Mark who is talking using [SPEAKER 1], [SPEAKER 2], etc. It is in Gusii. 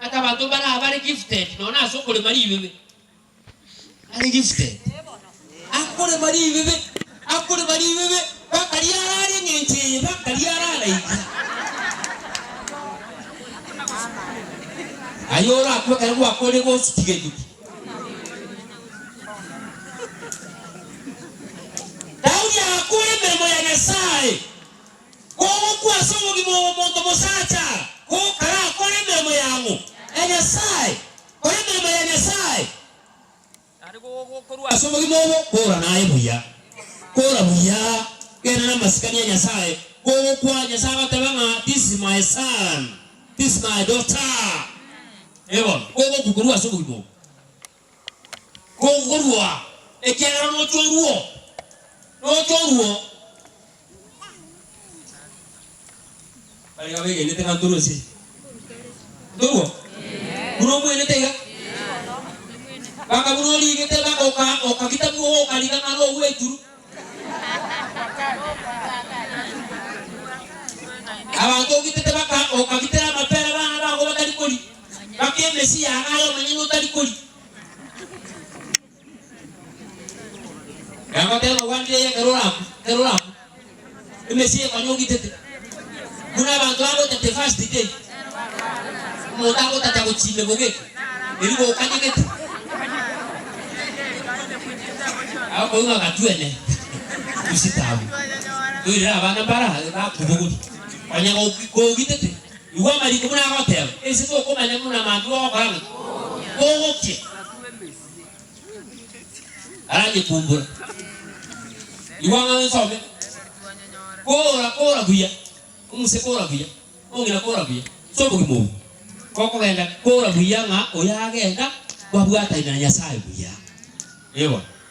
[SPEAKER 1] Ata abanto mbare abare gifted nonya ase okorema ribebe. Are gifted. Akorema ribebe, akorema ribebe, mpaka riarare eng'encho eye, mpaka riarara iga. Aye orakwe ekero gwakorire gosuti gento ki? Daudi agakora emeremo ya Nyasae. Kogokwa ase obogima obo monto mosacha, gokarakore emeremo yang'o? Ya Nyasae. Kora emeremo ya Nyasae. Naende gogokorwa ase obogima obo, kora naye buya. Kora buya, genda namasikani a Nyasae. Gogokwa, Nyasae agoteba ng'a, This is my son, this is my daughter. Ee bono, gogokwa korwa ase obogima obo. Gokorwa, ekiagera noche oruo, noche oruo. Baria babegenete ng'a ntorue ase ntorwo buna omwenete iga baka buna origete baka oka okagita buna okariga ng'a nogweturu abanto ogitete baka okagitera amapera abana bago batari koria baka emesi yago aye omonyene otari koria. Nagoteba ogwanire eye ekero orakwe, ekero orakwe, emesie ekonya ogitete, buna abanto bagocha the first day, omonto agotacha gochia ime bogeka, erio gokanyegete. Agokoigwa ng'a gatwene, rusia taabu, toirere abana mbara bakobogoria, konya gogitete, igwa amariko buna agoteba, ase tokomanya buna mambia ogokora ng'a kogokia. Aranyekumbura. Igwa ng'a nsome. Kora kora buya, omuse kora buya, omong'ina kora buya, ase obogima obo. Gokogenda kora buya ng'a oyo agenda kwabwataine na Nyasaye buya. Ee bono.